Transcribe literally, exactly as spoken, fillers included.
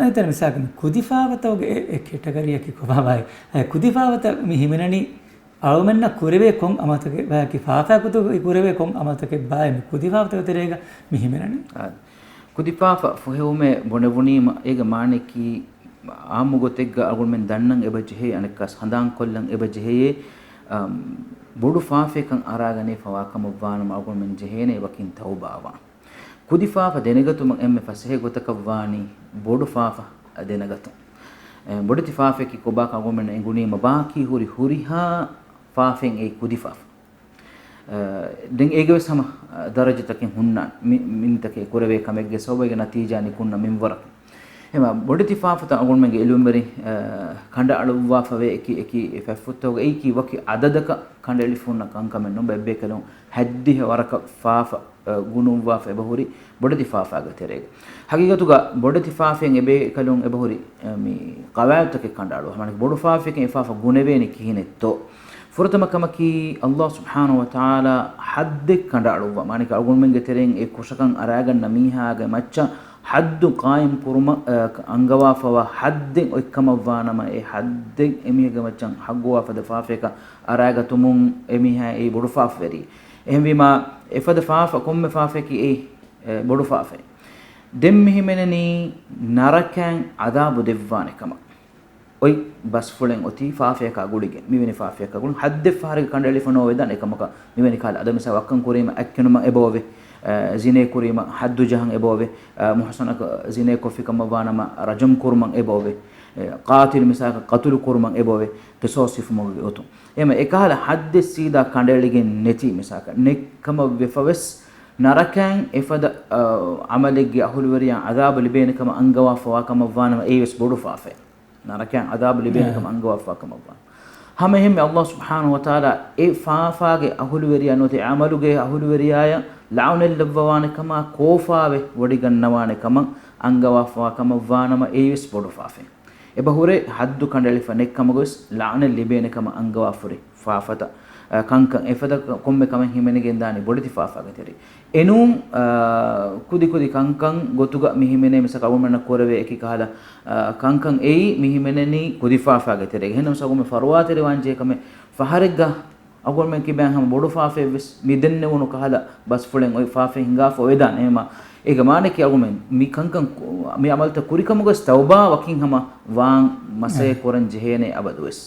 އެތަން މިސާލަކަށް ކުދިފާފަތަކުގެ އެ، އެ ކެޓަގަރީއަކީ ކޮބާ ބާއޭ؟ އެ ކުދިފާފަތައް މި ހިމެނެނީ އަޅުމެންނަށް ކުރެވޭ ކޮން އަމަލުތަކެއް ބާއެކީ، ފާފާ ކުދި ކުރެވޭ ކޮން އަމަލުތަކެއް ބާއޭ މި ކުދިފާފަތަކުގެ ތެރޭގަ މި ހިމެނެނީ؟ އާ، ކުދިފާފަ ފޮހެވުމޭ ބުނެވުނީމަ އޭގެ މާނައަކީ އާއްމު ގޮތެއްގަ އަޅުގަނޑުމެން ދަންނަން އެބަ ޖެހޭ، އަނެއްކާސް ހަނދާންކޮށްލަން އެބަ ޖެހެޔޭ، އަމް، ބޮޑު ފާފައެއްކަން އަރާގަނެފަވާ ކަމަށްވާނަމަ އަޅުގަނޑުމެން ޖެހޭނެ އެބަކިން ތައުބާވާން. ކުދިފާފަ ދެނެގަތުމަށް އެންމެ ފަސޭހަ ގޮތަކަށްވާނީ ބޮޑު ފާފަ ދެނެގަތުން. އެ، ބޮޑެތި ފާފައަކީ ކޮބާކަން އަޅުގަނޑުމެންނަށް އެނގުނީމަ ބާކީ ހުރި ހުރިހާ ފާފައިން އެއީ ކުދިފާފަ. އަ، ދެން އޭގެވެސް ހަމަ، އަ، ދަރަޖަތަކެއް ހުންނާނެ. މި، މިންތަކެއް ކުރެވޭ ކަމެއްގެ ސަބަބުގަ ނަތީޖާ ނިކުންނަ މިންވަރަކުން. އެމަ ބޮޑެތި ފާފަތައް އަޅުގަނޑުމެންގެ އިލްމުވެރިން، އަ، ކަނޑައަޅުއްވާފަވޭ އެކި، އެކި ފަތްފުށްތަކުގަ އެއީކީ ވަކި އަދަދަކަށް ކަނޑައެޅިފަ ހުންނަ ކަންކަމެއް ނޫން. އެއްބޭކަލުން ހައްދިހަ ވަރަކަށް ފާފަ، އަ، ގުނުއްވާފަ އެބަހުރި ބޮޑެތި ފާފާގެ ތެރޭގަ. ހަގީގަތުގަ ބޮޑެތި ފާފައިން އެބޭކަލުން އެބަހުރި، އަ، މި ޤަވާޢިދުތަކެއް ކަނޑައަޅުވާ. މާނައަކީ ބޮޑު ފާފައަކަށް އެ ފާފަ ގުނެވޭނީ ކިހިނެއްތޯ؟ ފުރަތަމަ ކަމަކީ، ﷲ ސުބްޙާނަހޫ ވަތަޢާލާ ޙައްދެއް ކަނޑައަޅުއްވާ. މާނައަކީ އަޅުގަނޑުމެންގެ ތެރެއިން އެ ކުށަކަން އަރާގަންނަ މީހާގެ މައްޗަށް ޙައްދު ޤާއިމް ކުރުމަށް، އަ، އަންގަވާފަވާ ޙައްދެއް އޮތްކަމަށްވާނަމަ، އެ ޙައްދެއް އެމީހެއްގެ މައްޗަށް ޙައްޤުވާފަ ދެ ފާފައަކަށް އަރާގަތުމުން އެމީހާ އެއީ ބޮޑު ފާފަވެރި. އެހެންވީމާ، އެފަދަ ފާފަ، ކޮންމެ ފާފައަކީ އެއީ، އެ، ބޮޑު ފާފައެއް. ދެން މިހިމެނެނީ ނަރަކައިން ޢަޛާބު ދެއްވާނެ ކަމަށް. އޮތް ބަސްފުޅެއް އޮތީ ފާފަޔަކާ ގުޅިގެން، މިވެނި ފާފަޔަކާ ގުޅި ޙައްދެއް ފަހަރެއްގަ ކަނޑައެޅިފަ ނޯވެދާނެ އެކަމަކަށް. މިވެނި ކަހަލަ އަދަ މިސާ ވައްކަން ކުރީމަ އަތްކެނުމަށް އެބައޮވޭ، އަ، ޒިނޭ ކުރީމަ ޙައްދު ޖަހަން އެބައޮވޭ، އަ، މުޙްޞަނަކަށް ޒިނޭ ކޮށްފި ކަމަށްވާނަމަ ރަޖަމް ކުރުމަށް އެބައޮވޭ، އެ، ޤާތިލު މިސާލަކަށް ޤަތުލު ކުރުމަށް އެބައޮވޭ، ޤިޞާޞް ހިފުމުގެ ގޮތުން. އެހެމަ އެކަހަލަ ޙައްދެއް ސީދާ ކަނޑައެޅިގެން ނެތި މިސާލަކަށް ނެތްކަމަށް ވެފަވެސް، ނަރަކައިން އެފަދަ، އަ، ޢަމަލެއްގެ އަހުލުވެރިޔާ ޢަޛާބު ލިބޭނެ ކަމަށް އަންގަވާފަވާ ކަމަށްވާނަމަ އެއީވެސް ބޮޑު ފާފައެއް. ނަރަކައިން ޢަޛާބު ލިބޭނެ ކަމަށް އަންގަވާފަވާ ކަމަށްވާނަމަ. ހަމައެހެންމެ ﷲ ސުބްޙާނަހޫ ވަތަޢާލާ އެ ފާފާގެ އަހުލުވެރިޔާ ނުވަތަ އެ ޢަމަލުގެ އަހުލުވެރިޔާޔަށް ލަޢުނަތް ލައްވަވާނެ ކަމާ ކޯފާވެ ވޮޑިގަންނަވާނެ ކަމަށް އަންގަވާފަވާ ކަމަށްވާނަމަ އެއީވެސް ބޮޑު ފާފައެއް. އެބަހުރޭ ޙައްދު ކަނޑައެޅިފަ ނެތްކަމުގަވެސް ލަޢުނަތް ލިބޭނެ ކަމަށް އަންގަވާފަހުރި ފާފަތައް، އަ، ކަންކަން އެފަދަ ކޮންމެ ކަމެއް ހިމެނިގެން ދާނީ ބޮޑެތި ފާފާގެ ތެރެއިން. އެނޫން، އަ، ކުދިކުދި ކަންކަން ގޮތުގަ މި ހިމެނޭ މިސާލަކަށް އަޅުގަނޑުމެންނަށް ކުރެވޭ އެކި ކަހަލަ، އަ، ކަންކަން އެއީ މި ހިމެނެނީ ކުދި ފާފާގެ ތެރޭގަ. އެހެންނަމަވެސް އަޅުގަނޑުމެން ފަރުވާތެރިވާންޖެހޭ ކަމެއް ފަހަރެއްގަ އަޅުގަނޑުމެން ކިބައިން ހަމަ ބޮޑު ފާފައެއްވެސް މި ދެންނެވުނު ކަހަލަ ބަސްފުޅެއް އޮތް ފާފައެއް ހިނގާފަ އޮވެދާނެ. އެހެމަ އޭގެ މާނައަކީ އަޅުގަނޑުމެން މި ކަންކަން ކު-، މި ޢަމަލުތައް ކުރިކަމުގަވެސް ތައުބާ ވަކިން ހަމަ ވާން މަސައްކަތް ކުރަން ޖެހޭނެ އަބަދުވެސް.